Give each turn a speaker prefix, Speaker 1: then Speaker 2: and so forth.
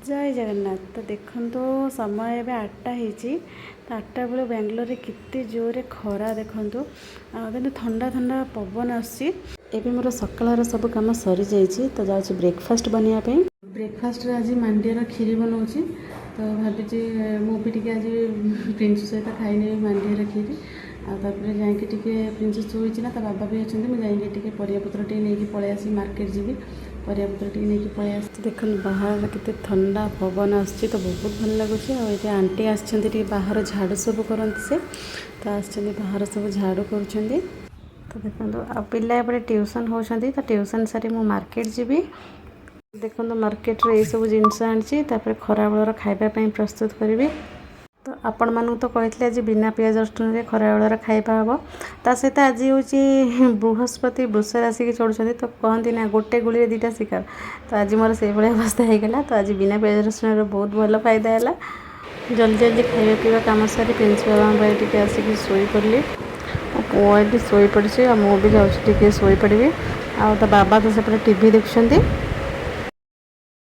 Speaker 1: ଜୟ ଜଗନ୍ନାଥ। ତ ଦେଖନ୍ତୁ, ସମୟ ଏବେ 8ଟା ହେଇଛି। ତ 8ଟା ବେଳୁ ବାଙ୍ଗାଲୋରରେ କେତେ ଜୋରରେ ଖରା ଦେଖନ୍ତୁ, ଆଉ କିନ୍ତୁ ଥଣ୍ଡା ଥଣ୍ଡା ପବନ ଆସୁଛି। ଏବେ ମୋର ସକାଳର ସବୁ କାମ ସରିଯାଇଛି, ତ ଯାଉଛି ବ୍ରେକଫାଷ୍ଟ ବନେଇବା ପାଇଁ। ବ୍ରେକଫାଷ୍ଟରେ ଆଜି ମାଣ୍ଡିଆର କ୍ଷୀରି ବନାଉଛି। ତ ଭାବିଛି ମୁଁ ବି ଟିକେ ଆଜି ପ୍ରିନ୍ସୁ ସହିତ ଖାଇନେବି ମାଣ୍ଡିଆର କ୍ଷୀରି। ଆଉ ତାପରେ ଯାଇକି ଟିକେ, ପ୍ରିନ୍ସୁ ଶୋଇଛି ନା, ତା ବାବା ବି ଅଛନ୍ତି, ମୁଁ ଯାଇକି ଟିକେ ପରିବାପତ୍ର ଟିକେ ନେଇକି ପଳେଇ ଆସିବି। ମାର୍କେଟ ଯିବି, ପରିବାପତ୍ର ଟିକେ ନେଇକି ପଳେଇ ଆସିଛି। ଦେଖନ୍ତୁ, ବାହାରେ କେତେ ଥଣ୍ଡା ପବନ ଆସୁଛି, ତ ବହୁତ ଭଲ ଲାଗୁଛି। ଆଉ ଏଠି ଆଣ୍ଟି ଆସିଛନ୍ତି ଟିକେ, ବାହାର ଝାଡ଼ୁ ସବୁ କରନ୍ତି ସେ, ତ ଆସିଛନ୍ତି, ବାହାର ସବୁ ଝାଡ଼ୁ କରୁଛନ୍ତି। ତ ଦେଖନ୍ତୁ, ଆଉ ପିଲା ଏପଟେ ଟ୍ୟୁସନ୍ ହେଉଛନ୍ତି। ତ ଟ୍ୟୁସନ୍ ସାରି ମୁଁ ମାର୍କେଟ ଯିବି। ଦେଖନ୍ତୁ, ମାର୍କେଟରେ ଏଇସବୁ ଜିନିଷ ଆଣିଛି। ତାପରେ ଖରାବେଳର ଖାଇବା ପାଇଁ ପ୍ରସ୍ତୁତ କରିବି। ତ ଆପଣମାନଙ୍କୁ ତ କହିଥିଲି, ଆଜି ବିନା ପିଆଜ ରସୁଣରେ ଖରାବେଳର ଖାଇବା ହେବ। ତା ସହିତ ଆଜି ହେଉଛି ବୃହସ୍ପତି, ବୃଷ ରାଶିକି ଚଢ଼ୁଛନ୍ତି। ତ କହନ୍ତି ନା, ଗୋଟେ ଗୁଳିରେ ଦୁଇଟା ଶିକାର। ତ ଆଜି ମୋର ସେଇଭଳିଆ ଅବସ୍ଥା ହେଇଗଲା। ତ ଆଜି ବିନା ପିଆଜ ରସୁଣର ବହୁତ ଭଲ ଫାଇଦା ହେଲା। ଜଲ୍ଦି ଜଲ୍ଦି ଖାଇବା ପିଇବା କାମ ସାରି ପ୍ରିନ୍ସ ବାବାଙ୍କ ପାଇଁ ଟିକେ ଆସିକି ଶୋଇପଡ଼ିଲି। ମୋ ପୁଅ ଏଠି ଶୋଇପଡ଼ିଛି, ଆଉ ମୁଁ ବି ଯାଉଛି ଟିକେ ଶୋଇପଡ଼ିବି। ଆଉ ତା ବାବା ତ ସେପଟେ ଟିଭି ଦେଖୁଛନ୍ତି।